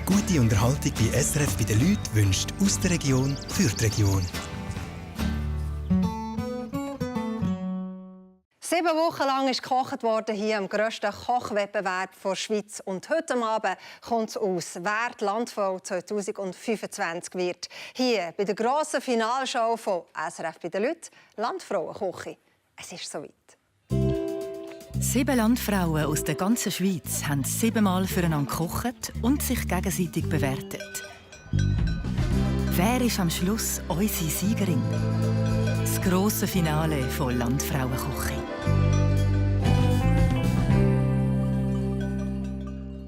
Gute Unterhaltung bei SRF bei den Leuten wünscht aus der Region für die Region. 7 Wochen lang ist gekocht worden hier am grössten Kochwettbewerb der Schweiz. Und heute Abend kommt es aus, wer die Landfrau 2025 wird. Hier bei der grossen Finalshow von SRF bei den Leuten, Landfrauenküche. Es ist soweit. 7 Landfrauen aus der ganzen Schweiz haben 7-mal füreinander gekocht und sich gegenseitig bewertet. Wer ist am Schluss unsere Siegerin? Das grosse Finale von Landfrauenküche.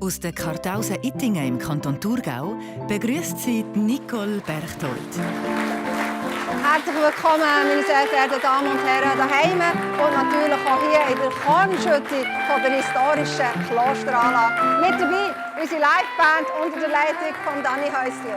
Aus der Kartausen-Ittingen im Kanton Thurgau begrüßt sie Nicole Berchtold. Herzlich willkommen, meine sehr verehrten Damen und Herren, daheim und natürlich auch hier in der Kornschütte der historischen Klosteranlage. Mit dabei unsere Liveband unter der Leitung von Dani Häusli.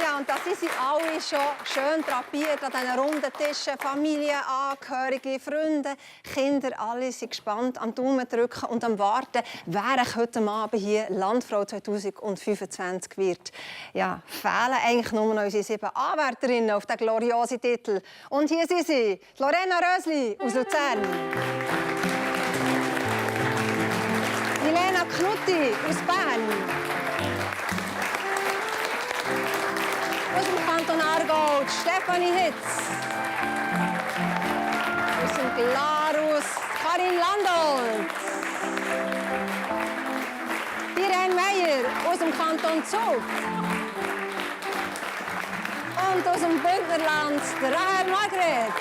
Ja, und da sind sie alle schon schön drapiert an diesen runden Tischen. Familie, Angehörige, Freunde, Kinder, alle sind gespannt am Daumen drücken und am Warten, wer heute Abend hier Landfrau 2025 wird. Ja, fehlen eigentlich nur noch unsere 7 Anwärterinnen auf den gloriosen Titel. Und hier sind sie, Lorena Rösli aus Luzern. Milena Knutti aus Bern. Aus dem Kanton Aargau, Stefanie Hitz. Aus dem Glarus, Karin Landolt. Irene Meyer aus dem Kanton Zug. Und aus dem Bündnerland, Rahel Margret.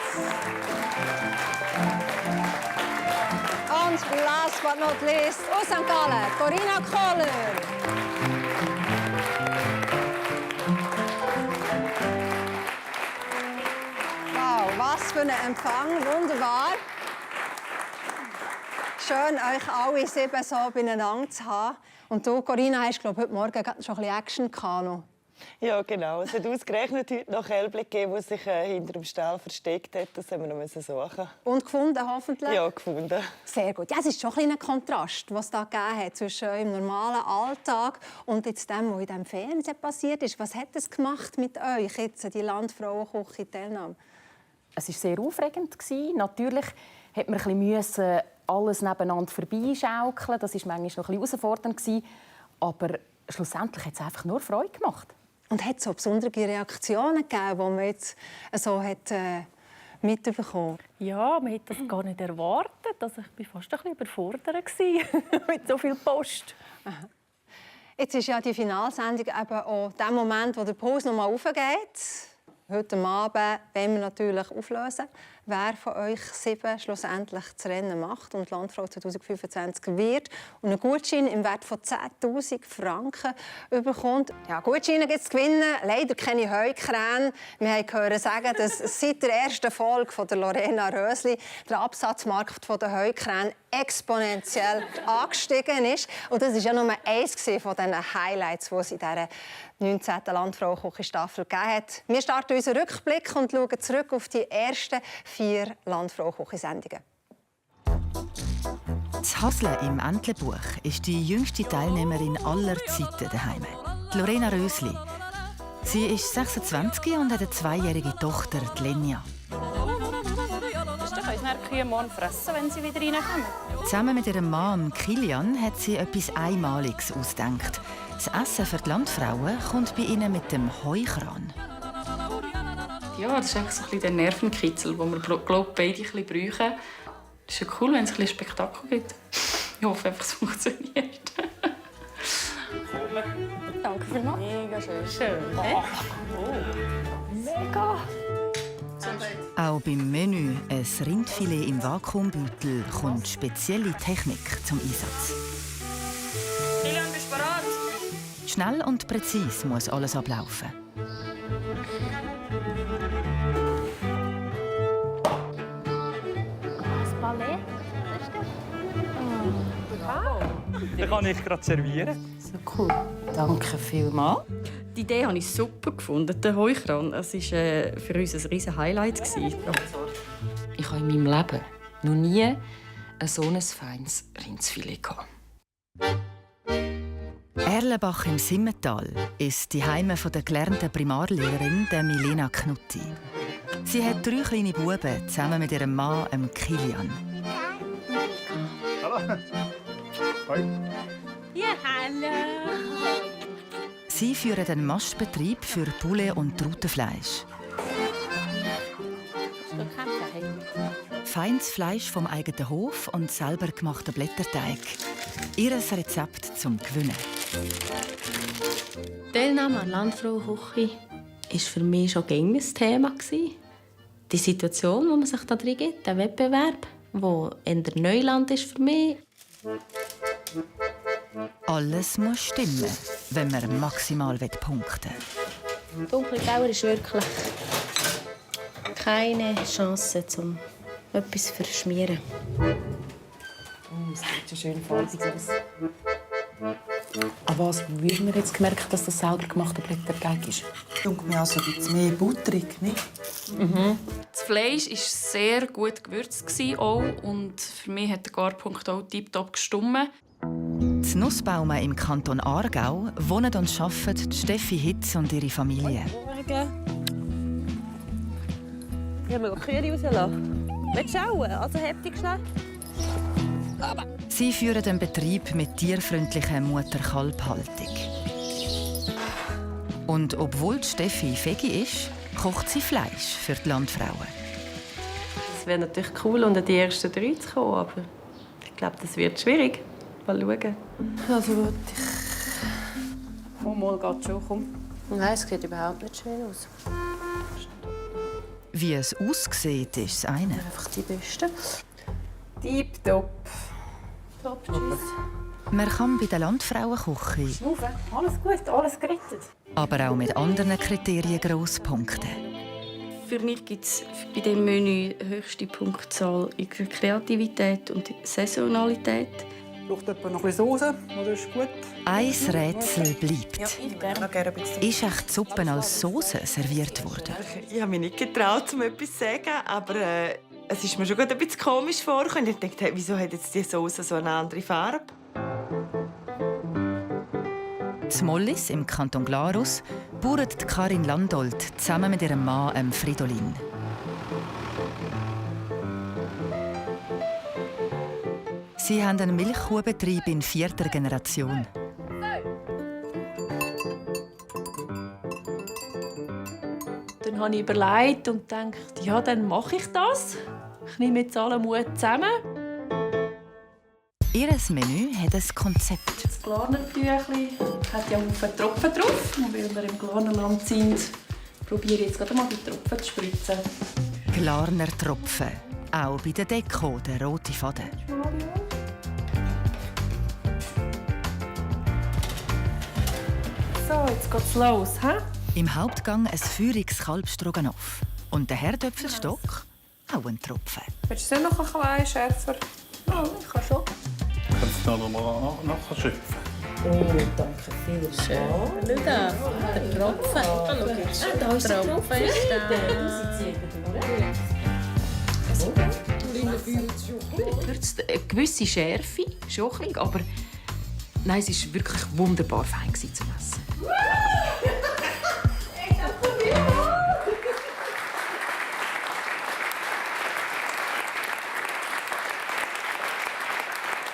Und last but not least, aus St. Gallen, Corinna Kohler. Was für ein Empfang, wunderbar. Schön, euch alle 7 so beieinander zu haben. Und du, Corinna, hast glaube heute Morgen schon ein bisschen Action gehabt. Ja, genau. Es hat ausgerechnet heute noch Kälbchen gegeben, der sich hinter dem Stall versteckt hat. Das haben wir noch suchen. Und gefunden, hoffentlich? Ja, gefunden. Sehr gut. Ja, es ist schon ein Kontrast, was da gegeben hat zwischen eurem normalen Alltag und jetzt dem, was in diesem Fernsehen passiert ist. Was hat es gemacht mit euch, jetzt, die Landfrauenküche-Teilnahme? Es war sehr aufregend. Natürlich musste man alles nebeneinander vorbeischaukeln. Das war manchmal noch ein bisschen herausfordernd. Aber schlussendlich hat es einfach nur Freude gemacht. Und hat es auch besondere Reaktionen gegeben, die man jetzt so mitbekommen hat? Ja, man hätte das gar nicht erwartet. Also ich war fast ein bisschen überfordert mit so viel Post. Aha. Jetzt ist ja die Finalsendung eben auch der Moment, wo der Puls noch mal aufgeht. Heute Abend wollen wir natürlich auflösen, wer von euch 7 schlussendlich das Rennen macht und Landfrau 2025 wird und einen Gutschein im Wert von 10'000 Franken bekommt. Ja, Gutscheine gibt es zu gewinnen, leider keine Heukräne. Wir haben gehört sagen, dass seit der ersten Folge von der Lorena Rösli der Absatzmarkt der Heukräne exponentiell angestiegen ist. Und das war ja nur eines von diesen Highlights, die es in dieser 19. Landfrauenküche-Staffel gegeben hat. Wir starten unseren Rückblick und schauen zurück auf die ersten 4 Landfrauenküche-Sendungen. Das Hasle im Entlebuch ist die jüngste Teilnehmerin aller Zeiten daheim. Lorena Rösli. Sie ist 26 und hat eine 2-jährige Tochter, Lenia. Die Kühe morgen fressen, wenn sie wieder reinkommen. Zusammen mit ihrem Mann Kilian hat sie etwas Einmaliges ausgedacht. Das Essen für die Landfrauen kommt bei ihnen mit dem Heukran. Ja, das ist einfach so ein bisschen der Nervenkitzel, den wir glaube beide ein bisschen brauchen. Es ist ja cool, wenn es ein bisschen Spektakel gibt. Ich hoffe einfach, es funktioniert. Danke vielmals. Mega schön. Schön. Mega! Auch beim Menü, ein Rindfilet im Vakuumbeutel, kommt spezielle Technik zum Einsatz. Kilian, bist du bereit? Schnell und präzise muss alles ablaufen. Das Ballet? Den kann ich gerade servieren. So cool. Danke vielmals. Die Idee habe ich super gefunden, der Heukran. Es war für uns ein riesiges Highlight. Ich habe in meinem Leben noch nie ein so feines Rindsfilet gehabt. Erlenbach im Simmental ist die Heime der gelernten Primarlehrerin der Milena Knutti. Sie hat 3 kleine Buben zusammen mit ihrem Mann, Kilian. Hallo. Hoi. Ja, hallo. Sie führen einen Mastbetrieb für Poulet und Trautenfleisch. Feines Fleisch vom eigenen Hof und selber gemachter Blätterteig. Ihr Rezept zum Gewinnen. Die Teilnahme an Landfrau-Küche war für mich schon ein Thema. Die Situation, wo man sich da drin gibt, der Wettbewerb, der eher Neuland ist für mich. Alles muss stimmen, wenn man maximal punkten will. Dunkle Dauer ist wirklich keine Chance, um etwas zu verschmieren. Das sieht so schön farbig aus. An was würden wir jetzt gemerkt, dass das selber gemachter Blätterteig ist? Ich denke mir also ein bisschen mehr butterig, nicht? Das Fleisch war sehr gut gewürzt und für mich hat der Garpunkt auch tiptop gestimmt. In Nussbaumen im Kanton Aargau wohnen und arbeiten Steffi Hitz und ihre Familie. Ich habe mir Kühe rauslassen. Willst du schauen? Also heb dich schnell. Sie führen einen Betrieb mit tierfreundlicher Mutter-Kalb-Haltung. Und obwohl Steffi Vegi ist, kocht sie Fleisch für die Landfrauen. Es wäre natürlich cool, unter die ersten 3 zu kommen, aber ich glaube, das wird schwierig. Mal schauen. Also ich... Mal geht schon, komm. Nein, es sieht überhaupt nicht schön aus. Wie es aussieht, ist das eine. Einfach die Besten. Tipptopp. Top, tschüss. Man kann bei der Landfrauenküche Schnaufen. Alles gut, alles gerettet. aber auch mit anderen Kriterien gross punkten. Für mich gibt es bei diesem Menü die höchste Punktzahl in der Kreativität und Saisonalität. Braucht jemand noch ein bisschen Soße? Oder ist gut? Ein Rätsel bleibt. Ja, ich gerne ein bisschen. Ist echt die Suppe als Soße serviert worden? Ich habe mich nicht getraut, um etwas zu sagen, aber es ist mir schon ein bisschen komisch vorgekommen. Ich dachte, hey, wieso hat jetzt diese Soße so eine andere Farbe? In Mollis im Kanton Glarus bauert Karin Landolt zusammen mit ihrem Mann Fridolin. Sie haben einen Milchkuhbetrieb in 4. Generation. Dann habe ich überlegt und gedacht, ja, dann mache ich das. Ich nehme jetzt alle Mut zusammen. Ihr Menü hat ein Konzept. Das Glarnertüchli hat ja einen Tropfen drauf. Und weil wir im Glarnerland sind, probiere ich jetzt gerade mal die Tropfen zu spritzen. Glarner Tropfen. Auch bei der Deko der rote Faden. So, jetzt geht's los. He? Im Hauptgang ein feuriges Kalbstroganoff. Und der Herdöpfelstock auch ein Tropfen. Willst du noch ein bisschen schärfer? Ja, ich kann schon. Kannst du noch mal nachschöpfen? Oh, danke viel. Schön. Schau da, der Tropfen. Da ist der Tropfen. Eine gewisse Schärfe, schon, aber nein, es war wirklich wunderbar fein zum Essen.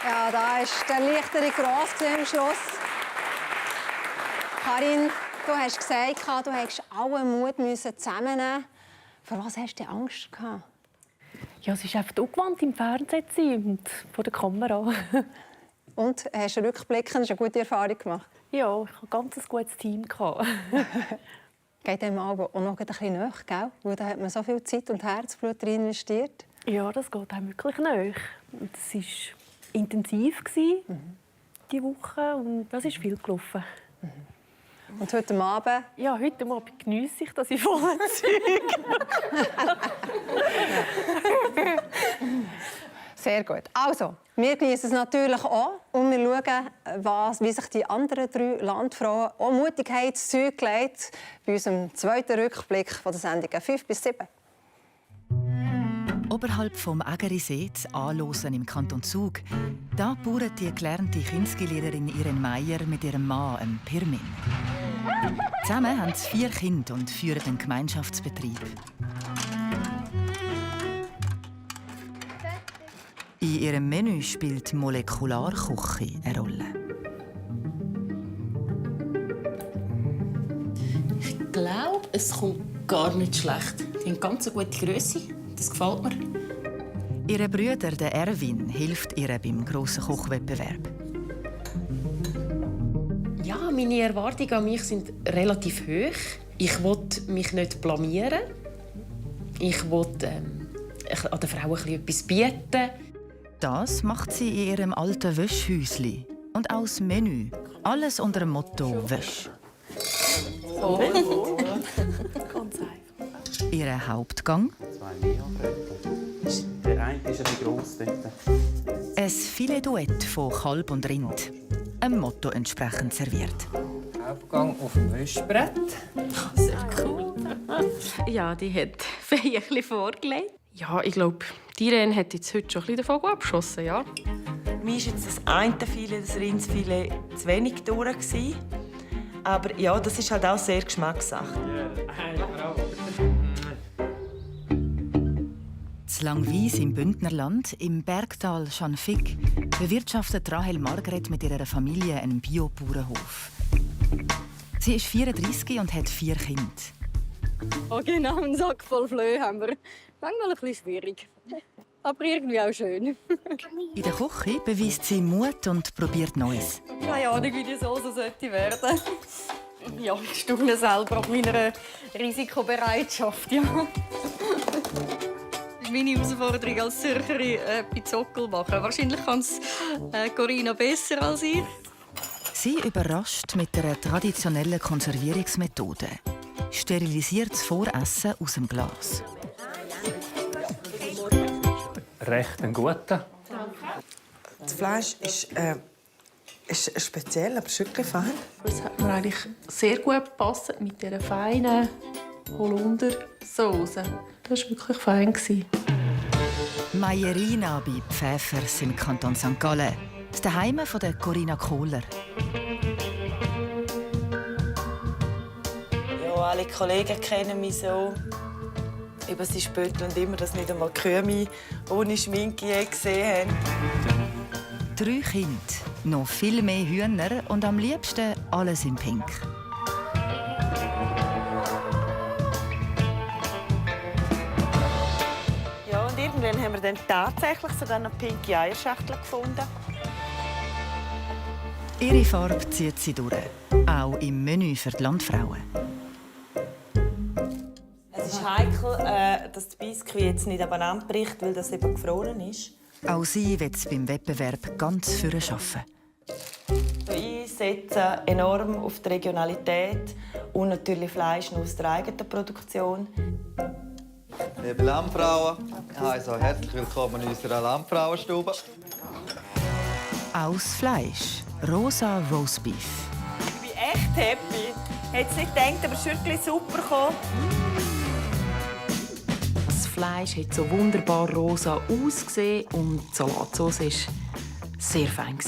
Ja, da ist der Lichterung gross am Schluss. Karin, du hast gesagt, du hättest allen Mut zusammennehmen. Vor was hast du Angst gehabt? Ja, es ist einfach ungewohnt, im Fernsehen zu sein und vor der Kamera. Und hast du rückblickend eine gute Erfahrung gemacht? Ja, ich hatte ein ganz gutes Team. Geht dem aber auch noch ein bisschen näher, gell? Weil da hat man so viel Zeit und Herzblut drin investiert. Ja, das geht auch wirklich näher. Es war intensiv diese Woche und das ist viel gelaufen. Und heute Abend? Ja, heute Abend geniesse ich, dass ich voller Zeug. Sehr gut. Also, wir genießen es natürlich auch und wir schauen, wie sich die anderen 3 Landfrauen auch mutig haben, das Zeug gelegt bei unserem zweiten Rückblick von der Sendung 5 bis 7. Oberhalb vom Ägerisee, zu Anlosen im Kanton Zug, da bauert die gelernte Kinski-Lehrerin Irene Meyer mit ihrem Mann, Pirmin. Zusammen haben sie 4 Kinder und führen einen Gemeinschaftsbetrieb. In ihrem Menü spielt Molekularküche eine Rolle. Ich glaube, es kommt gar nicht schlecht. Die haben ganz eine gute Grösse. Das gefällt mir. Ihr Bruder, der Erwin, hilft ihr beim grossen Kochwettbewerb. Ja, meine Erwartungen an mich sind relativ hoch. Ich will mich nicht blamieren. Ich will an den Frauen etwas bieten. Das macht sie in ihrem alten Wäschhäuschen. Und auch das Menü. Alles unter dem Motto «Wäsch». Oh. Ganz einfach. Ihr Hauptgang? 2 Mio-Bretter. Der eine ist ein gross dort. Ein Filet-Duett von Kalb und Rind. Einem Motto entsprechend serviert. Hauptgang auf dem Wäschbrett. Sehr cool. Ja, die hat Fee ein bisschen vorgelegt. Ja, ich glaube, die Irene hat jetzt heute schon ein bisschen den Vogel abgeschossen, ja. Mir war jetzt das eine Filet, das Rindsfilet, zu wenig durch. Aber ja, das ist halt auch sehr Geschmackssache. In Langwies im Bündnerland, im Bergtal Schanfigg, bewirtschaftet Rahel Margret mit ihrer Familie einen Biobauernhof. Sie ist 34 und hat 4 Kinder. Oh, genau, einen Sack voll Flöhe haben wir. Manchmal ein bisschen schwierig, aber irgendwie auch schön. In der Küche beweist sie Mut und probiert Neues. Keine Ahnung, wie die Soße sollte werden. Ja, ich staune selber auf meiner Risikobereitschaft. Ja. Das ist meine Herausforderung als Zürcherin, Pizzockel machen. Wahrscheinlich kann es Corinna besser als ich. Sie überrascht mit einer traditionellen Konservierungsmethode. Sterilisiert das Voressen aus dem Glas. Recht ein guter. Das Fleisch ist speziell, aber ist wirklich fein. Es hat mir eigentlich sehr gut gepasst mit dieser feinen Holundersoße. Das war wirklich fein. Meierina bei Pfäfers im Kanton St. Gallen. Das Zuhause von der Corinna Kohler. Ja, alle Kollegen kennen mich so. Eben, sie spötteln immer, dass nicht einmal Kühe ohne Schminke je gesehen haben. 3 Kinder, noch viel mehr Hühner und am liebsten alles in Pink. Ja, und irgendwann haben wir dann tatsächlich sogar eine pinke Eierschachtel gefunden. Ihre Farbe zieht sie durch, auch im Menü für die Landfrauen. Es ist heikel, dass das Biskuit jetzt nicht abeinander bricht, weil das eben gefroren ist. Auch sie wird es beim Wettbewerb ganz vorne arbeiten. Ich setze enorm auf die Regionalität und natürlich Fleisch aus der eigenen Produktion. Liebe Lammfrauen, also herzlich willkommen in unserer Lammfrauenstube. Aus Fleisch, rosa Roastbeef. Ich bin echt happy. Ich hätte nicht gedacht, aber es ist wirklich super gekommen. Das Fleisch hat so wunderbar rosa ausgesehen und die Salatsauce war sehr fein.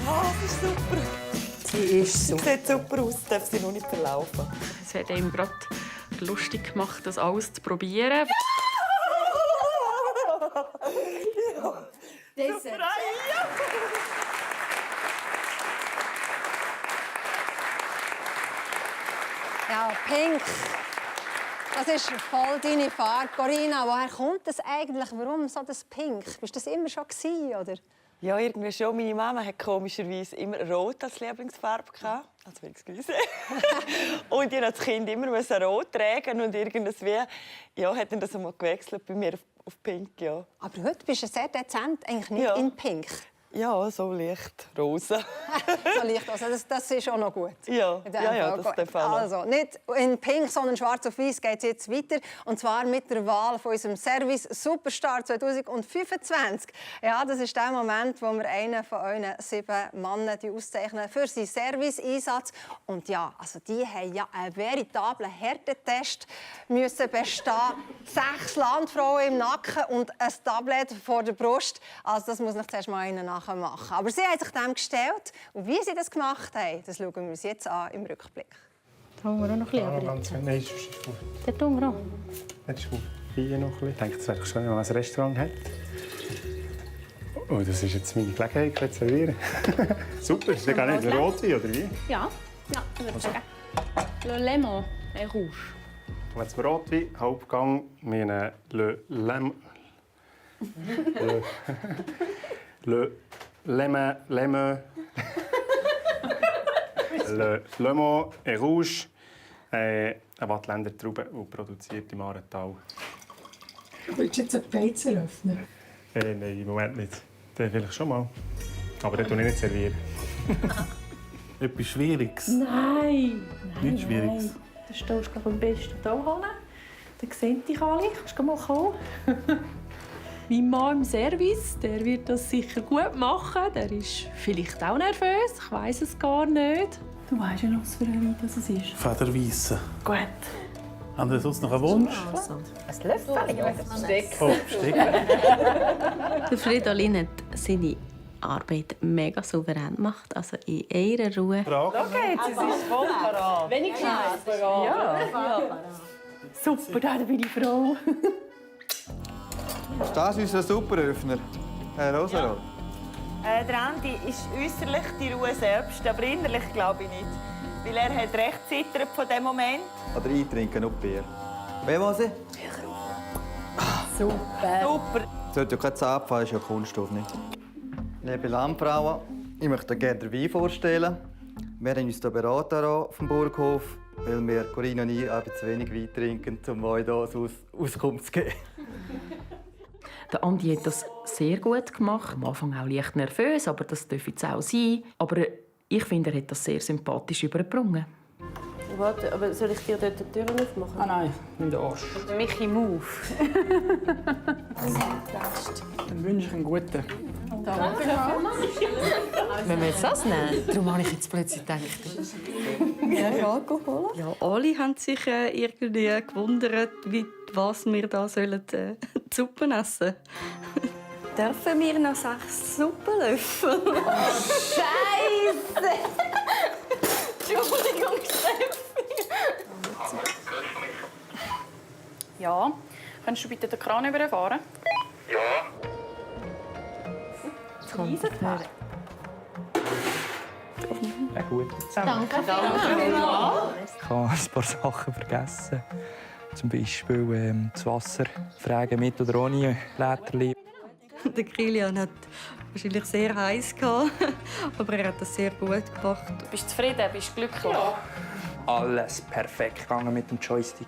Ja, das ist super. Sie ist super. Sie sieht super aus, darf sie noch nicht verlaufen. Es hat einem gerade lustig gemacht, das alles zu probieren. Dessert. Ja, pink. Das ist voll deine Farbe. Corinna, woher kommt das eigentlich? Warum so das Pink? Bist du das immer schon gewesen, oder? Ja, irgendwie schon. Meine Mama hat komischerweise immer Rot als Lieblingsfarbe gehabt. Also excuse. Und ich als Kind immer Rot tragen und irgendwie hat dann das einmal gewechselt bei mir auf Pink. Ja. Aber heute bist du sehr dezent, eigentlich nicht in Pink. Ja, so leicht rosa. So leicht. Also das ist auch noch gut. Ja, das darf auch. Also, nicht in pink, sondern schwarz auf weiß geht es jetzt weiter. Und zwar mit der Wahl von unserem Service Superstar 2025. Ja, das ist der Moment, wo wir einen von euren 7 Männern auszeichnen für seinen Service-Einsatz. Und ja, also die haben ja einen veritablen Härtetest müssen bestehen. 6 Landfrauen im Nacken und ein Tablet vor der Brust. Also das muss ich zuerst mal einen nachher machen. Aber sie haben sich dem gestellt. Und wie sie das gemacht haben, das schauen wir uns jetzt an im Rückblick. Da haben wir auch noch ein bisschen. Nein, das ist gut. Der tun wir auch. Das ist gut. Hier noch ein bisschen. Ich denke, es wäre schön, wenn man ein Restaurant hat. Oh, das ist jetzt meine Gelegenheit, zu servieren. Super, ist das gar nicht ein Rotwein, oder wie? Ja, ich würde sagen. Le Lemon et Rouge. Jetzt zum Rotwein, Hauptgang, wir nehmen Le Lemon. Le Lemon. Le Lemon et Rouge. Eine Wattländer Traube, die produziert im Arental. Willst du jetzt einen Beizenöffner? Nein, im Moment nicht. Den vielleicht schon mal. Aber den tue ich nicht servieren. Etwas Schwieriges? Nein. Nichts Schwieriges? Nein. Du stehst am besten hier hin. Dann sehen dich alle. Kannst du mal kommen? Mein Mann im Service, der wird das sicher gut machen. Der ist vielleicht auch nervös. Ich weiss es gar nicht. Du weißt ja noch, was für ein Wein das ist. Federweisse. Gut. Haben Sie sonst noch einen Wunsch? Ein Löffel? Ein Steck. Oh, Steck. Der Fridolin hat seine Arbeit mega souverän gemacht, also in einer Ruhe. Schau jetzt, es ist voll parat. Wenigstens parat. Ja. Super, da bin ich froh. Ist das unser Superöffner, Herr Rosenrot? Der Andi ist äußerlich die Ruhe selbst, aber innerlich glaube ich nicht. Weil er hat recht zittert von dem Moment. Oder eintrinken und Bier. Wer will sie? Super. Es sollte ja kein Zapfen, ist ja Kunststoff, nicht? Liebe Landfrauen, ich möchte euch gerne den Wein vorstellen. Wir haben uns hier beraten auf dem Burghof, weil wir, Corinna und ich, zu wenig Wein trinken, um euch hier Auskunft zu geben. Der Andi hat das sehr gut gemacht. Am Anfang auch leicht nervös, aber das darf jetzt auch sein. Aber ich finde, er hat das sehr sympathisch übergebracht. Warte, aber soll ich dir dort die Türen aufmachen? Ah nein, nicht der Arsch. Michi Move. Dann wünsche ich einen guten. Danke. Wenn wir jetzt das nehmen? Darum habe ich jetzt plötzlich gedacht. Alkohol? Ja, alle haben sich irgendwie gewundert, was wir da sollen, die Suppe essen. Dürfen wir noch 6 Suppenlöffel? Scheiße! Entschuldigung, Steffi. Ja, kannst du bitte den Kran überfahren? Einen guten zusammen. Danke. Ich habe ein paar Sachen vergessen. Zum Beispiel das Wasser fragen mit oder ohne Läterli. Der Kilian hat wahrscheinlich sehr heiß gehabt, aber er hat das sehr gut gemacht. Bist du zufrieden? Bist du glücklich? Ja. Alles perfekt gegangen mit dem Joystick.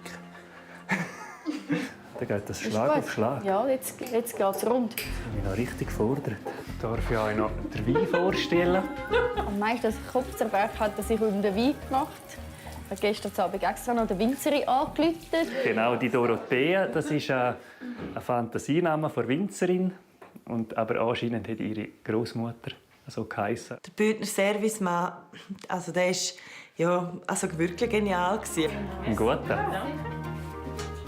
Dann geht das Schlag auf Schlag. Ja, jetzt geht es rund. Ich bin noch richtig gefordert. Darf ich euch noch den Wein vorstellen? Am meisten Kopfzerbrechen hat er sich um den Wein gemacht. Er hat gestern Abend extra noch den Winzerin angerufen. Genau, die Dorothea, das ist ein Fantasiename von Winzerin. Aber anscheinend hat ihre Großmutter so geheißen. Der Bündner Servicemann, also der ist ja, also wirklich genial gewesen. Ein guter.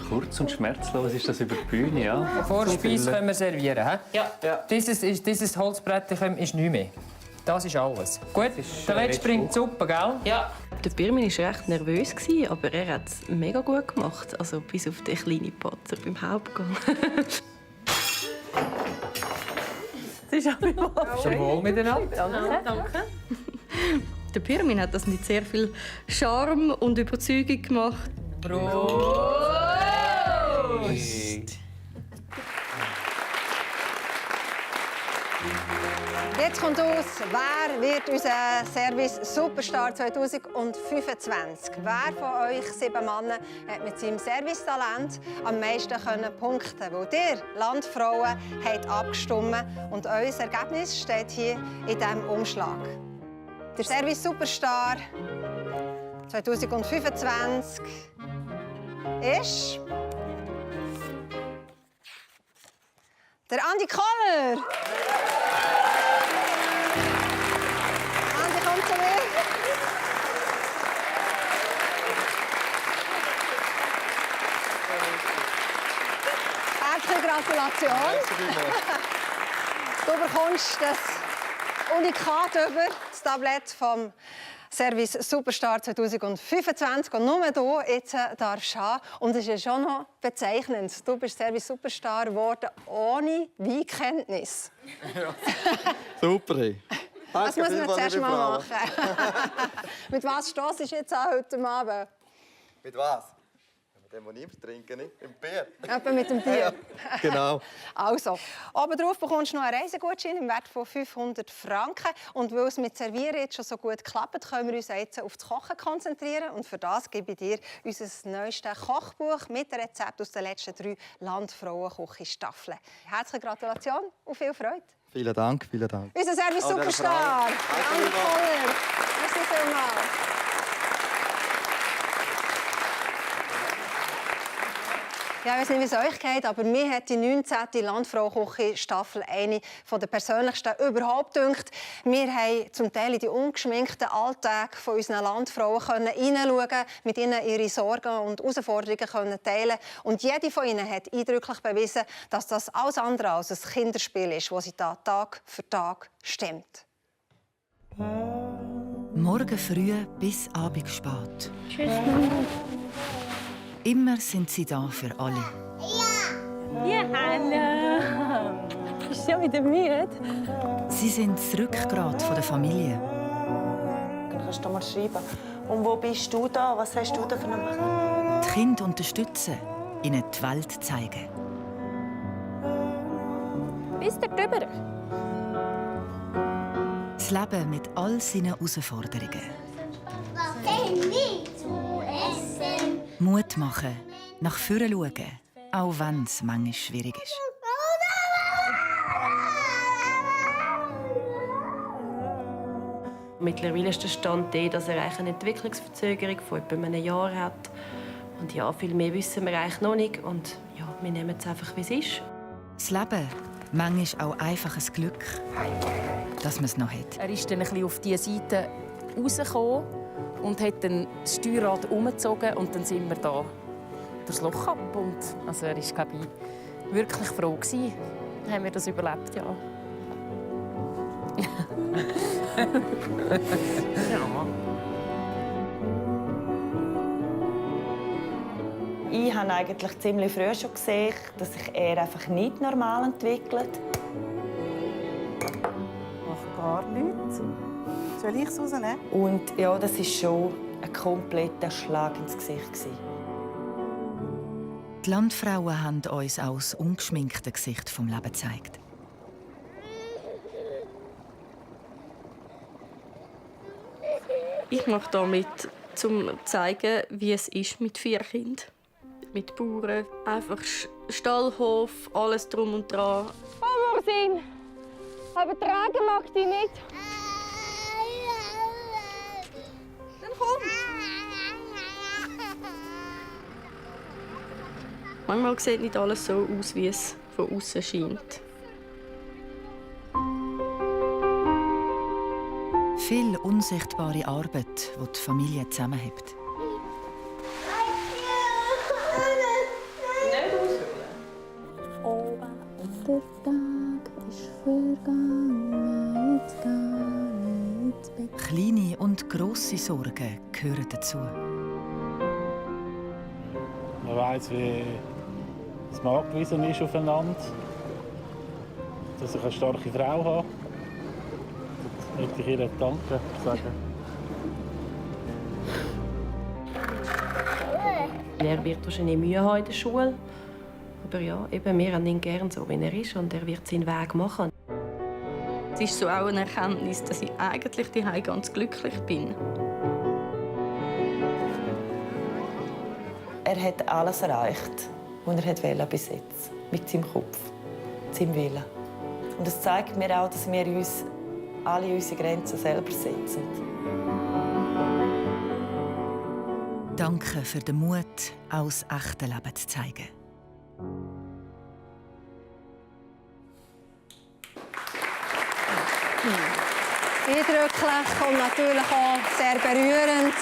Kurz und schmerzlos ist das über die Bühne, ja. Vorspeise können wir servieren, hä? Ja. Dieses Holzbrett ist nicht mehr. Das ist alles. Gut, der letzte bringt die Suppe, gell? Ja. Der Birmin war recht nervös, aber er hat es mega gut gemacht. Also bis auf den kleinen Patzer beim Hauptgang. Das ist auch Zum Wohl miteinander. Danke. Der Pirmin hat das mit sehr viel Charme und Überzeugung gemacht. Prost! Jetzt kommt aus, wer wird unser Service Superstar 2025? Wer von euch 7 Männer hat mit seinem Servicetalent am meisten punkten können? Weil ihr Landfrauen habt abgestimmt und euer Ergebnis steht hier in diesem Umschlag. Der Service Superstar 2025 ist der Andi Koller. Andi, komm zu mir. Herzliche Gratulation. Du bekommst das Unikat über, das Tablett vom Service Superstar 2025. Und nur du jetzt darfst haben. Und es ist schon noch bezeichnend. Du bist Service Superstar geworden ohne Weinkenntnis. Ja. Super. Das müssen wir zuerst mal machen. Mit was stoßt du jetzt an heute Abend? Mit was? Mit dem, was ich trinke, nicht? Mit dem Bier. Etwa mit dem Bier. Ja, genau. Also, obendrauf bekommst du noch einen Reisegutschein im Wert von 500 Franken. Und weil es mit Servieren jetzt schon so gut klappt, können wir uns jetzt auf das Kochen konzentrieren. Und für das gebe ich dir unser neuestes Kochbuch mit Rezept aus den letzten 3 Landfrauenküche-Staffeln. Herzliche Gratulation und viel Freude. Vielen Dank, vielen Dank. Unser Service Superstar, Andi Koller. Merci vielmals. Ja, ich weiß nicht, wie es euch geht, aber mir hat die 19. Landfrauenküche-Staffel eine der persönlichsten überhaupt gedünkt. Wir haben zum Teil in die ungeschminkten Alltag von unseren Landfrauen hineinschauen, mit ihnen ihre Sorgen und Herausforderungen teilen. Und jede von ihnen hat eindrücklich bewiesen, dass das alles andere als ein Kinderspiel ist, das sie da Tag für Tag stemmt. Morgen früh bis Abend spät. Tschüss, Mama. Immer sind sie da für alle. Ja, hallo. Bist du schon wieder müde? Sie sind das Rückgrat der Familie. Kannst du mal schreiben. Und wo bist du da? Was hast du da für einen... Die Kinder unterstützen, ihnen die Welt zeigen. Bist du drüber? Das Leben mit all seinen Herausforderungen. Mut machen, nach vorne schauen, auch wenn es manchmal schwierig ist. Mittlerweile ist der Stand der, dass er eine Entwicklungsverzögerung von etwa einem Jahr hat. Und ja, viel mehr wissen wir eigentlich noch nicht. Und ja, wir nehmen es einfach, wie es ist. Das Leben, manchmal auch einfach ein Glück, dass man es noch hat. Er ist dann ein bisschen auf diese Seite rausgekommen und hat dann das Steuerrad umgezogen und dann sind wir da das Loch ab. Und also er war, glaube ich, wirklich froh gewesen, haben wir das überlebt, ja. Ja. Ich habe eigentlich ziemlich früh schon gesehen, dass sich er einfach nicht normal entwickelt. Mach gar nichts. Soll ich es rausnehmen? Und ja, das war schon ein kompletter Schlag ins Gesicht. Die Landfrauen haben uns auch das ungeschminkte Gesicht vom Leben gezeigt. Ich mache hier mit, um zu zeigen, wie es ist mit 4 Kindern. Mit Bauern, einfach Stallhof, alles drum und dran. Oh, Martin! Aber tragen mag dich nicht. Dann komm! Manchmal sieht nicht alles so aus, wie es von außen scheint. Viel unsichtbare Arbeit, die die Familie zusammenhält. Der Tag ist vergangen, jetzt gehe ich ins Bett. Kleine und grosse Sorgen gehören dazu. Man weiss, wie es angewiesen ist aufeinander, dass ich eine starke Frau habe. Das möchte ich ihr danken sagen. Er wird wahrscheinlich Mühe haben in der Schule. Aber ja, eben, wir haben ihn gern so, wie er ist. Und er wird seinen Weg machen. Es ist so auch eine Erkenntnis, dass ich eigentlich daheim ganz glücklich bin. Er hat alles erreicht, was er bis jetzt mit seinem Kopf, seinem Willen. Und es zeigt mir auch, dass wir uns alle unsere Grenzen selber setzen. Danke für den Mut, auch das echte Leben zu zeigen. Eindrücklich und natürlich auch sehr berührend,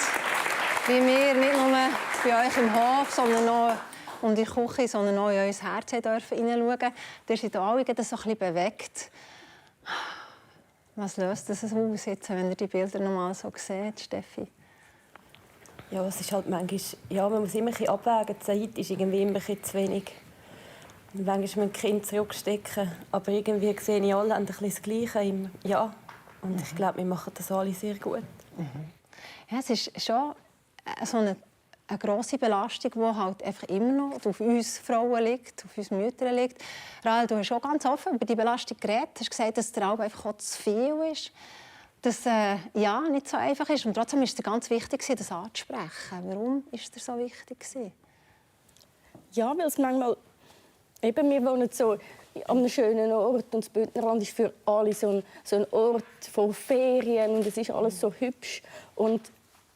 wie wir nicht nur bei euch im Hof, sondern auch in die Küche, sondern auch in unser Herz hineinschauen dürfen. Ihr seid alle so ein bisschen bewegt. Was löst das aus, jetzt, wenn ihr die Bilder noch mal so seht, Steffi? Ja, es ist halt manchmal, ja, man muss immer ein bisschen abwägen. Die Zeit ist irgendwie immer ein bisschen zu wenig. Und manchmal muss man die Kinder zurückstecken. Aber irgendwie sehen alle ein bisschen das Gleiche. Ja. Und ich glaube, wir machen das alle sehr gut. Ja, es ist schon so eine grosse Belastung, die halt einfach immer noch auf uns Frauen liegt, auf uns Müttern liegt. Rahel, du hast schon ganz offen über die Belastung geredet. Du hast gesagt, dass der Alben einfach auch zu viel ist. Dass ja, nicht so einfach ist. Und trotzdem war es ganz wichtig, das anzusprechen. Warum war es dir so wichtig? Ja, weil es manchmal... Eben, wir wohnen so an einem schönen Ort und das Bündnerland ist für alle so ein Ort von Ferien und es ist alles so hübsch. Und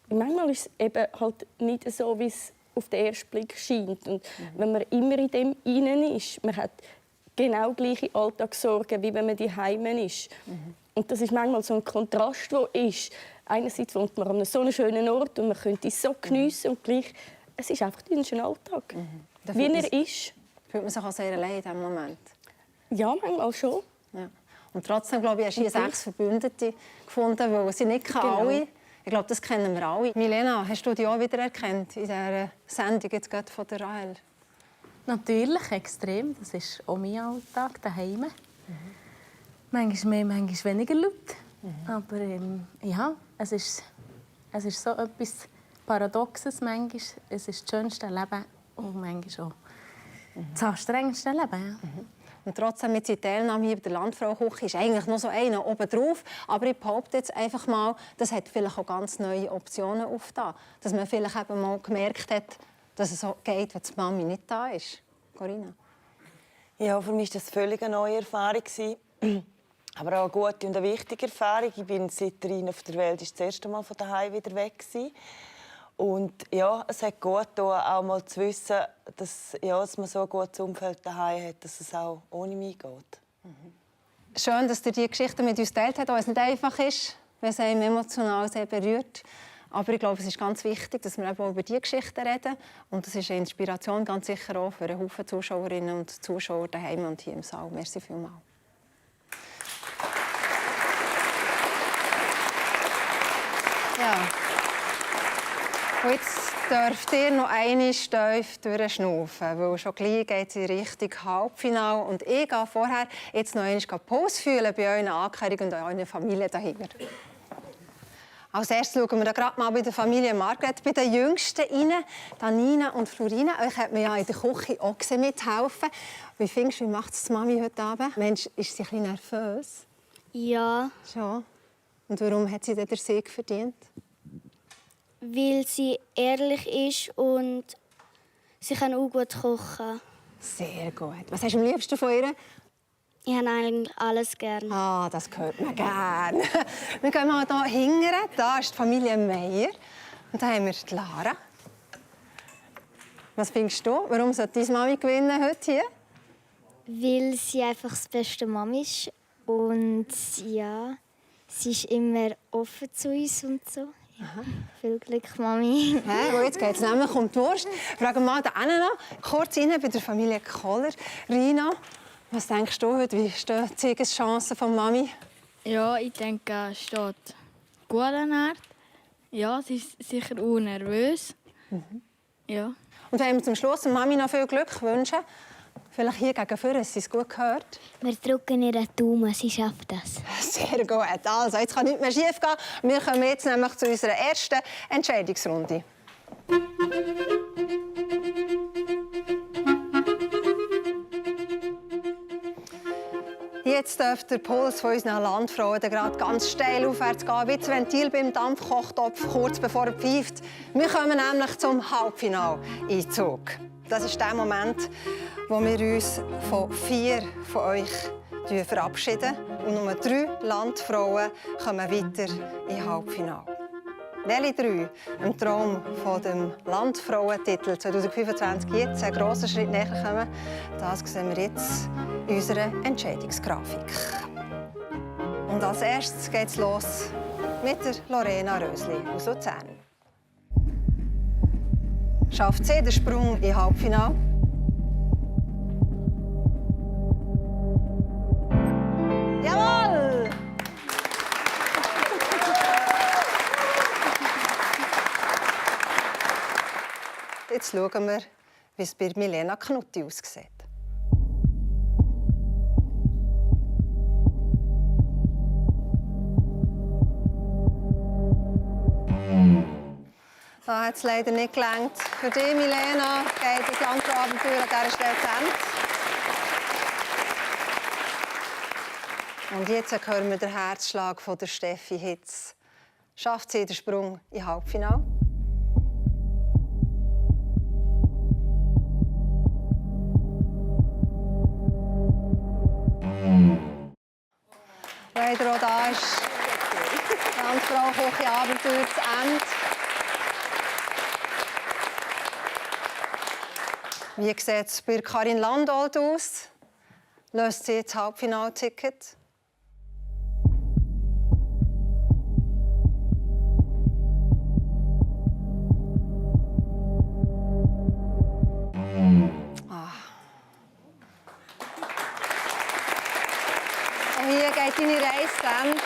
manchmal ist es eben halt nicht so, wie es auf den ersten Blick scheint. Und wenn man immer in dem innen ist, man hat genau gleiche Alltagssorgen, wie wenn man daheim ist. Und das ist manchmal so ein Kontrast, der ist. Einerseits wohnt man an so einem schönen Ort und man könnte es so geniessen und gleich, es ist einfach ein schöner Alltag, wie er ist. Fühlt man sich auch sehr allein in diesem Moment? Ja, manchmal schon. Ja. Und trotzdem, glaube ich, hast du hier 6 Verbündete gefunden, weil sie nicht alle. Ich glaube, das kennen wir alle. Milena, hast du dich auch wieder erkannt in dieser Sendung jetzt gerade von der Rahel? Natürlich, extrem. Das ist auch mein Alltag daheim. Manchmal mehr, manchmal weniger laut. Aber ja, es ist so etwas Paradoxes manchmal. Es ist das schönste Leben und manchmal auch das anstrengendste Leben. Ja. Und trotzdem mit seiner Teilnahme hier bei der Landfrau-Küche ist eigentlich noch so einer oben drauf. Aber ich behaupte jetzt einfach mal, das hat vielleicht auch ganz neue Optionen aufgetan. Dass man vielleicht eben mal gemerkt hat, dass es so geht, wenn die Mami nicht da ist. Corinna? Ja, für mich war das völlig eine neue Erfahrung. Aber auch eine gute und eine wichtige Erfahrung. Ich bin seit Rina auf der Welt das erste Mal von daheim wieder weg. Und ja, es hat gut getan, auch mal zu wissen, dass man so ein gutes Umfeld daheim hat, dass es auch ohne mich geht. Schön, dass ihr diese Geschichte mit uns teilt habt, auch wenn es nicht einfach ist, wenn es einem emotional sehr berührt. Aber ich glaube, es ist ganz wichtig, dass wir eben auch über diese Geschichten reden. Und das ist eine Inspiration ganz sicher auch für einen Haufen Zuschauerinnen und Zuschauer daheim und hier im Saal. Merci vielmals. Ja. Und jetzt dürft ihr noch einmal tief durchschnaufen, weil schon gleich geht es in Richtung Halbfinale. Und ich gehe vorher jetzt noch einmal Pause fühlen bei euren Angehörigen und eurer Familie dahinter. Als erstes schauen wir gerade mal bei der Familie Margret, bei den Jüngsten rein, Nina und Florina. Euch hat man ja in der Küche auch gesehen, mithelfen. Wie findest du, wie macht es die Mami heute Abend? Mensch, ist sie ein bisschen nervös? Ja. Schon. Und warum hat sie denn den Sieg verdient? Weil sie ehrlich ist und sie kann auch gut kochen. Sehr gut. Was hast du am liebsten von ihr? Ich habe eigentlich alles gerne. Ah, das hört man gerne. Wir gehen mal hier hinten. Da ist die Familie Meier. Und da haben wir die Lara. Was findest du? Warum sollte deine Mami gewinnen heute hier? Weil sie einfach das beste Mami ist. Und ja, sie ist immer offen zu uns und so. Ja, viel Glück, Mami. Ja, jetzt geht es nämlich um die Wurst. Fragen wir mal da noch kurz rein bei der Familie Kohler. Rina, was denkst du heute? Wie stehen die Siegeschancen von Mami? Ja, ich denke, es steht gut an der Art. Ja, sie ist sicher auch nervös. Ja. Und wenn wir zum Schluss der Mami noch viel Glück wünschen, vielleicht hier gegen vorne, dass sie es gut gehört. Wir drücken ihr den Daumen, sie schafft das. Sehr gut. Also, jetzt kann nichts mehr schief gehen. Wir kommen jetzt nämlich zu unserer ersten Entscheidungsrunde. Jetzt dürfte der Puls von unseren Landfrauen gerade ganz steil aufwärts gehen, wie das Ventil beim Dampfkochtopf, kurz bevor er pfeift. Wir kommen nämlich zum Halbfinaleinzug. Das ist der Moment, wo wir uns von 4 von euch verabschieden. Und nur 3 Landfrauen kommen weiter in Halbfinale. Welche 3 im Traum von dem Landfrauentitel 2025 jetzt einen grossen Schritt näher kommen, das sehen wir jetzt in unserer Entscheidungsgrafik. Und als erstes geht es los mit der Lorena Rösli aus Luzern. Schafft sie den Sprung in Halbfinale? Jawohl! Jetzt schauen wir, wie es bei Milena Knutti aussieht. Da hat es leider nicht gelangt. Für dich, Milena, geht das Landfrauenabenteuer an dieser Stelle zu Ende. Und jetzt hören wir den Herzschlag von der Steffi Hitz. Schafft sie den Sprung in Halbfinale? Leider auch da ist das Landfrauenküche-Abenteuer zu Ende. Wie sieht es bei Karin Landolt aus? Löst sie das Halbfinalticket? Und hier geht deine Reise zu Ende.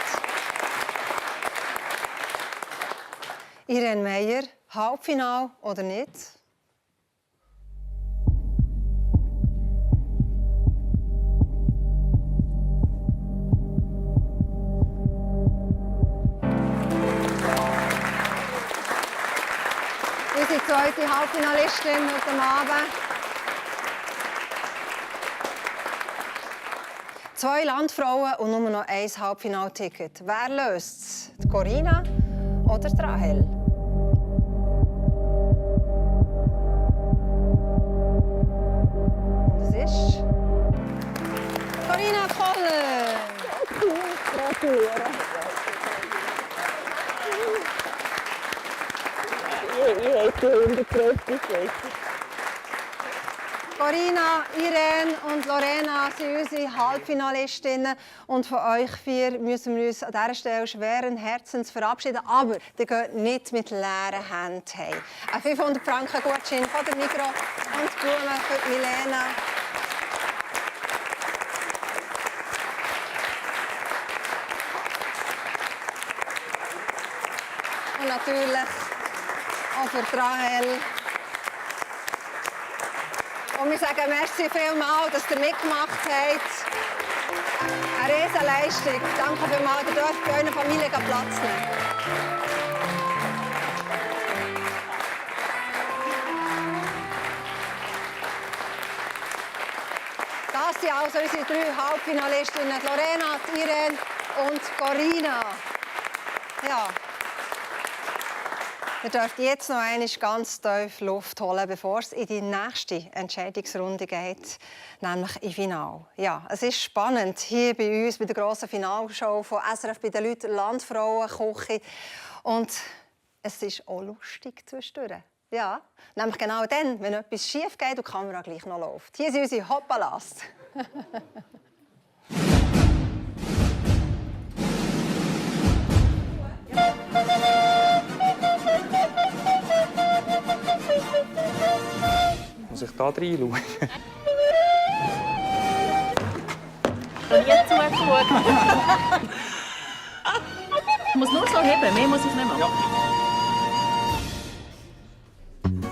Irene Meier, Halbfinale oder nicht? Unsere zweite Halbfinalistin heute Abend. 2 Landfrauen und nur noch 1 Halbfinalticket. Wer löst es? Die Corinna oder die Rahel? Und es ist Corinna Koller. Gratuliere. Ich hätte 100%. Corinna, Irene und Lorena sind unsere Halbfinalistinnen. Und von euch 4 müssen wir uns an dieser Stelle schweren Herzens verabschieden. Aber ihr geht nicht mit leeren Händen heim. Ein 500 Franken Gutschein von der Migros und Blumen für Milena. Und natürlich auch für Rahel. Und wir sagen merci vielmals, dass ihr mitgemacht habt. Eine Riesenleistung. Danke vielmals, ihr dürft bei eurer Familie Platz nehmen. Das sind also unsere 3 Halbfinalistinnen, Lorena, Irene und Corinna. Ja. Ihr dürft jetzt noch einmal ganz tief Luft holen, bevor es in die nächste Entscheidungsrunde geht, nämlich im Finale. Ja, es ist spannend hier bei uns bei der grossen Finalshow von SRF bei den Leuten Landfrauenküche. Und es ist auch lustig zwischendurch. Ja, nämlich genau dann, wenn etwas schief geht und die Kamera gleich noch läuft. Hier sind unsere Hoppalas. Muss ich da reinschauen? Nie zugeschaut. Ich muss nur so heben, mehr muss ich nicht machen.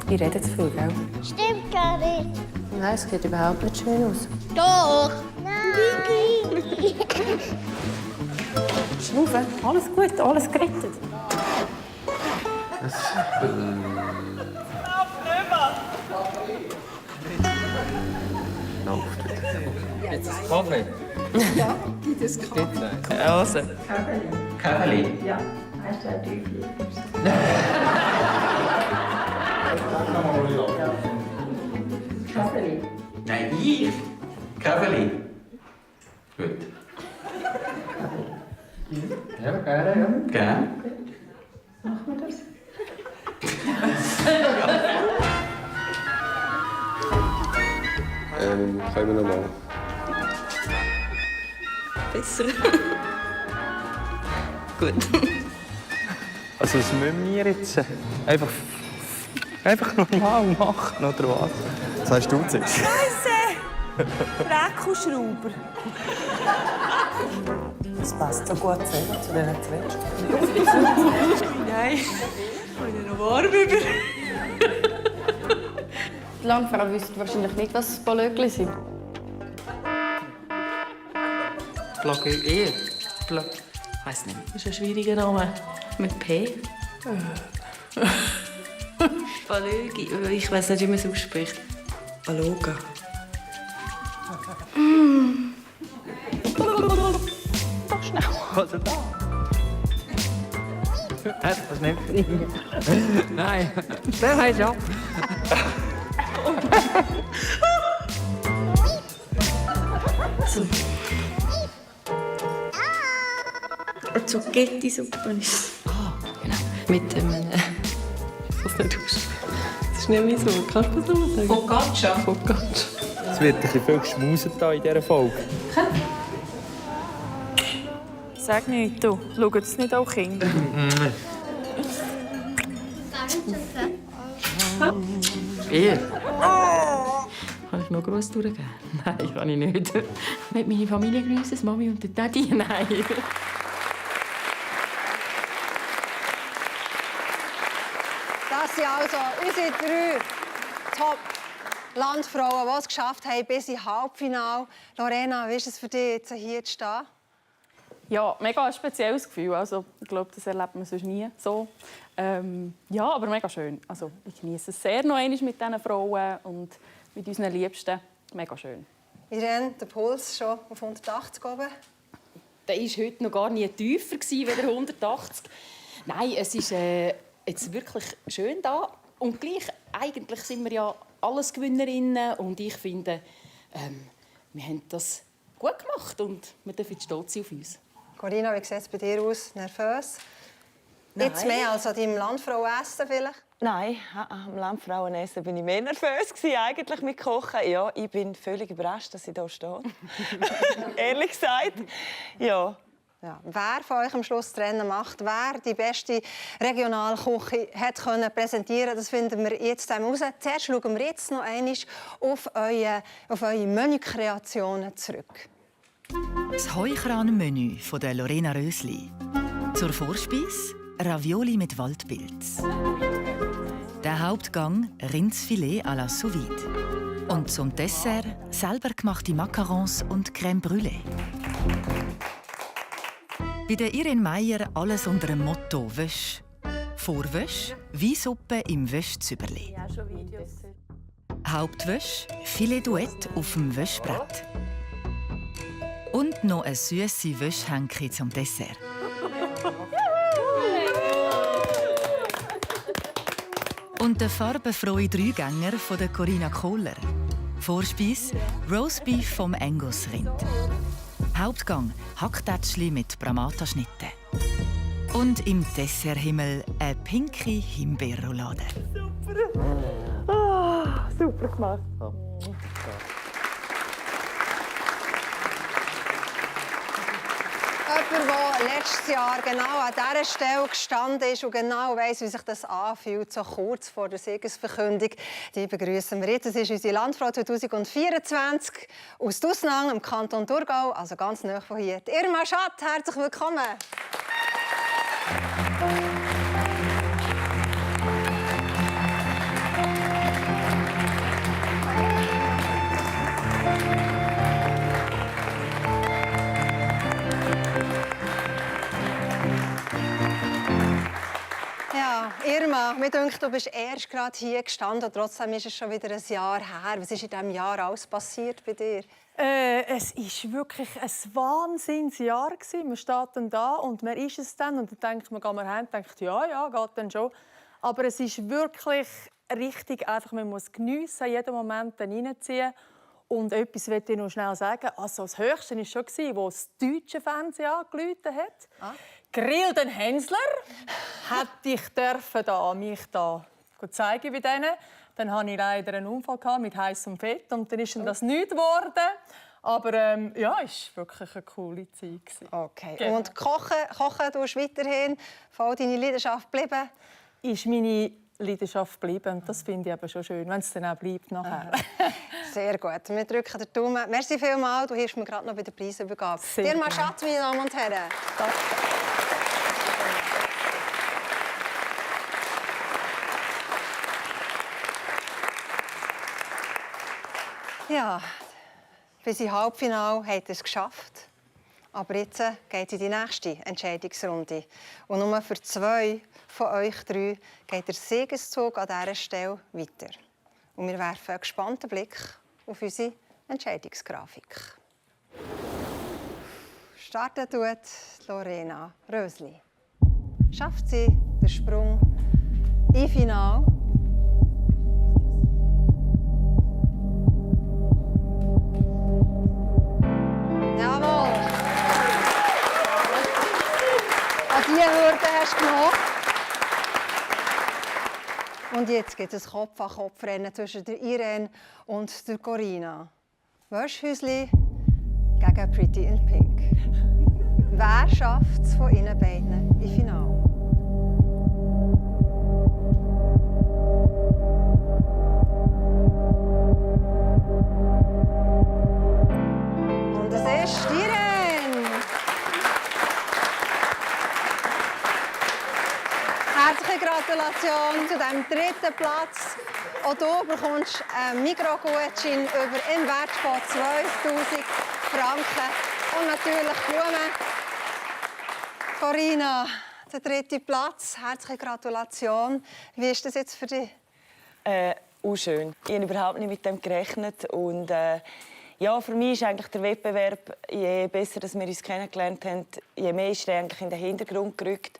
Ich rede zu viel, gell? Stimmt gar nicht. Nein, es sieht überhaupt nicht schön aus. Doch. Nein. Schnaufen, alles gut, alles gerettet. Jetzt ist Kaffee. Ja, gibt es Kaffee. Also. Kaffee. Ja, heißt ja Tüfli. Kaffee. Nein, ich. Kaffee. Gut. Ja, gerne, ja. Gerne. Machen wir das? Können wir nochmal? Besser. Gut. Also was müssen wir jetzt? Einfach normal machen, oder was? Das heißt du zuerst. Scheiße! Rekoschrauber. Das passt so gut zusammen zu diesen zwei. Nein, ich bin noch warm über. Die Landfrau wüsste wahrscheinlich nicht, was Balöckli sind. Blogger. Ich weiss nicht. Das ist ein schwieriger Name. Mit P? Balögi. Ich weiss nicht, wie man es ausspricht. Baloga. Doch schnell. Also da. Hast du das nicht kriegen? Nein, der heißt ja. Zucchetti-Suppe ist. Genau. Mit dem. Das nicht aus. Das ist nicht mehr so. Kannst du das noch sagen? Focaccia. Focaccia. Es wird ein bisschen viel geschmuset hier in dieser Folge. Sag nicht, du. Schaut es nicht auch Kinder? Bier. Kann ich noch gross durchgeben? Nein, kann ich nicht. Mit meiner Familie grüßen, Mami und der Daddy? Nein. Das sind also unsere 3 Top-Landfrauen, die es geschafft haben bis ins Halbfinale. Lorena, wie ist es für dich, jetzt hier zu stehen? Ja, mega ein spezielles Gefühl. Also, ich glaube, das erlebt man sonst nie so. Ja, aber mega schön. Also, ich genieße es sehr noch einmal mit diesen Frauen und mit unseren Liebsten. Mega schön. Irene, der Puls schon auf 180 oben? Der war heute noch gar nie tiefer als 180. Nein, es ist jetzt wirklich schön da. Und gleich, eigentlich sind wir ja alles Gewinnerinnen. Und ich finde, wir haben das gut gemacht und wir dürfen stolz sein auf uns. Corinna, wie sieht es bei dir aus? Nervös? Nein. Jetzt mehr als an deinem Landfrauenessen vielleicht? Nein, am Landfrauenessen bin ich mehr nervös eigentlich mit Kochen. Ja, ich bin völlig überrascht, dass ich hier stehe. Ehrlich gesagt, ja. Ja, wer von euch am Schluss das Rennen macht, wer die beste Regionalküche hat können präsentieren, das finden wir jetzt heraus. Zuerst schauen wir jetzt noch einmal auf eure Menükreationen zurück. Das Heukran-Menü von der Lorena Rösli. Zur Vorspeise Ravioli mit Waldpilz. Der Hauptgang Rindsfilet à la sous vide. Und zum Dessert selber gemachte Macarons und Crème brûlée. Bei der Irene Meier alles unter dem Motto «Wäsch». Vorwäsch, Weissuppe im Wäschzüberli. Hauptwäsch, Filet Douette auf dem Wäschbrett. Und noch ein süße Wäschhänkchen zum Dessert. Und der farbenfrohe Dreigänger von der Corinna Kohler. Vorspeise Roastbeef vom Angus-Rind. Hauptgang Hacktätschli mit Bramata-Schnitten. Und im Desserthimmel eine pinke Himbeerroulade. Super gemacht. Jemand, der letztes Jahr genau an dieser Stelle gestanden ist und genau weiss, wie sich das anfühlt, so kurz vor der Siegesverkündung, die begrüßen wir jetzt. Das ist unsere Landfrau 2024 aus Dusnang im Kanton Thurgau, also ganz nahe von hier. Irma Schatt, herzlich willkommen. Ja, Irma, mir denkt, du bist erst gerade hier gestanden. Trotzdem ist es schon wieder ein Jahr her. Was ist in diesem Jahr alles passiert bei dir? Es war wirklich ein Wahnsinnsjahr. Man steht dann da und man ist es dann. Und dann denkt man, geht man heim und denkt, ja, geht dann schon. Aber es ist wirklich richtig einfach, man muss geniessen, jeden Moment dann reinziehen. Und etwas möchte ich noch schnell sagen. Also das Höchste war schon, wo das deutsche Fernsehen angerufen hat. Grill den Hensler hätte ich mich da zeigen bei denen. Dann hatte ich leider einen Unfall mit heißem Fett und dann ist das nichts geworden. Aber ja, es war wirklich eine coole Zeit. Okay. Genau. Und kochen tust du weiterhin? Voll deine Leidenschaft geblieben? Ist meine Leidenschaft geblieben. Das finde ich aber schon schön, wenn es dann auch bleibt nachher. Sehr gut. Wir drücken den Daumen. Merci vielmals. Du hilfst mir gerade noch bei der Preisübergabe. Sehr Dir mal gerne. Schatz, meine Damen und Herren. Danke. Ja, bis ins Halbfinale hat es geschafft. Aber jetzt geht es in die nächste Entscheidungsrunde. Und nur für 2 von euch 3 geht der Siegeszug an dieser Stelle weiter. Und wir werfen einen gespannten Blick auf unsere Entscheidungsgrafik. Starten tut Lorena Rösli. Schafft sie den Sprung ins Finale? Jawohl! An diese Hürde hast du genommen. Und jetzt gibt es ein Kopf-an-Kopf-Rennen zwischen der Irene und der Corinna. Wäschhäusli gegen Pretty in Pink. Wer schafft es von ihnen beiden im Finale? Und es ist Irene! Herzliche Gratulation zu diesem 3. Platz. Auch du bekommst einen Mikrogutschein im Wert von 2000 Franken und natürlich Blumen. Corinna, der 3. Platz. Herzliche Gratulation. Wie ist das jetzt für dich? Schön. Ich habe überhaupt nicht mit dem gerechnet. Und, ja, für mich ist eigentlich der Wettbewerb, je besser dass wir uns kennengelernt haben, je mehr ist er eigentlich in den Hintergrund gerückt.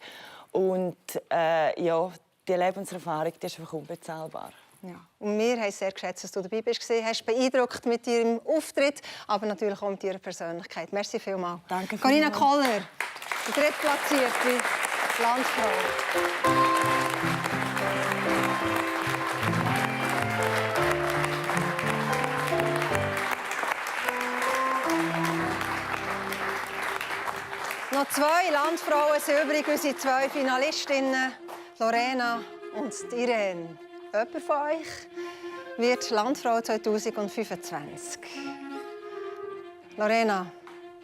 Und ja, die Lebenserfahrung die ist einfach unbezahlbar. Ja. Und wir haben sehr geschätzt, dass du dabei bist. Du hast beeindruckt mit deinem Auftritt, aber natürlich auch mit deiner Persönlichkeit. Merci vielmals. Danke Corinna vielmals. Koller, die drittplatzierte Landfrau. Noch 2 Landfrauen sind übrig, unsere 2 Finalistinnen, Lorena und Irene. Jemand von euch wird Landfrau 2025. Lorena,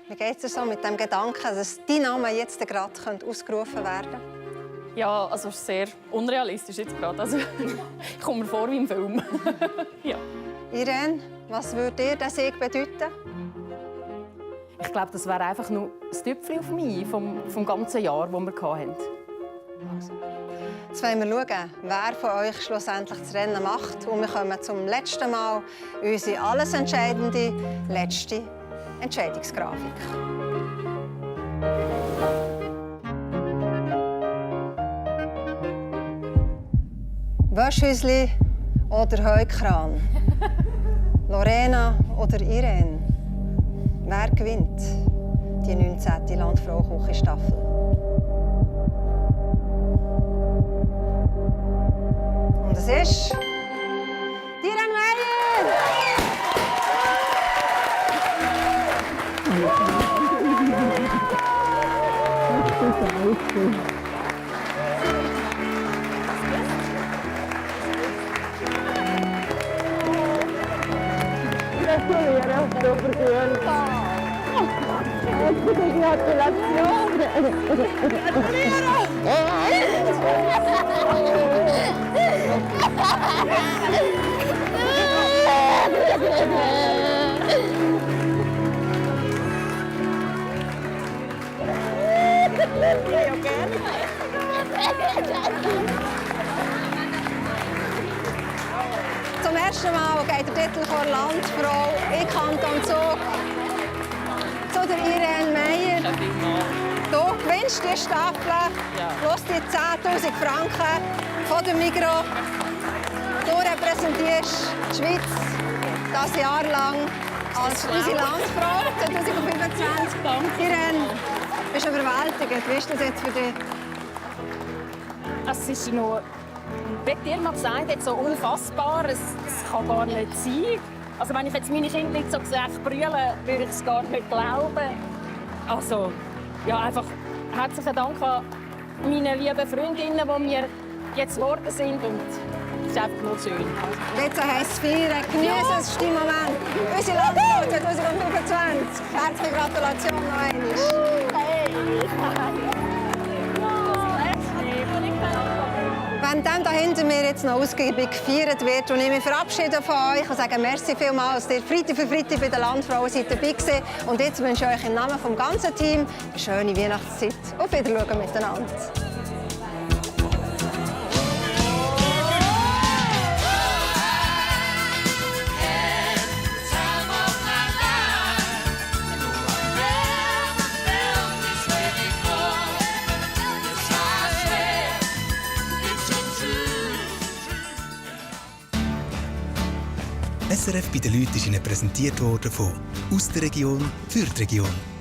wie geht es dir so mit dem Gedanken, dass dein Name jetzt gerade ausgerufen werden könnte? Ja, also es ist sehr unrealistisch jetzt gerade. Also, ich komme mir vor wie im Film. Ja. Irene, was würde dir dieser Sieg bedeuten? Ich glaube, das wäre einfach nur das Tüpfchen auf mich vom ganzen Jahr, das wir hatten. Jetzt wollen wir schauen, wer von euch schlussendlich das Rennen macht. Und wir kommen zum letzten Mal unsere alles entscheidende letzte Entscheidungsgrafik. Wäschhäusli oder Heukran? Lorena oder Irene? Wer gewinnt die 19. Landfrau-Küchenstaffel? Und es ist Irene Meyer! Zum ersten Mal geht der Titel von Landfrau in Kanton Zug zu der Irene Meyer. Du gewinnst die Staffel, plus die 10'000 Franken von der Migros. Du repräsentierst die Schweiz das Jahr lang als unsere Landsfrau 2025. Danke. Irene, du bist überwältigt. Wie ist das jetzt für dich? Es ist noch, wie dir mal gesagt hat, so unfassbar. Es kann gar nicht sein. Also wenn ich jetzt meine Kinder nicht so gesagt brüllen, würde ich es gar nicht glauben. Also, ja, einfach herzlichen Dank an meine lieben Freundinnen, die mir jetzt geworden sind. Und es ist einfach nur schön. Jetzt heisst es feiern. Genießen es, den Moment. Unsere Landsfrau 2025. Herzliche Gratulation noch einmal. Während da hinter mir jetzt noch ausgiebig gefeiert wird und ich mich verabschiede von euch und sage merci vielmals, dass ihr Freitag für Freitag bei der Landfrau seid dabei gewesen. Und jetzt wünsche ich euch im Namen des ganzen Teams eine schöne Weihnachtszeit. Auf Wiedersehen miteinander. SRF bei den Leuten ist Ihnen präsentiert worden von «Aus der Region für die Region».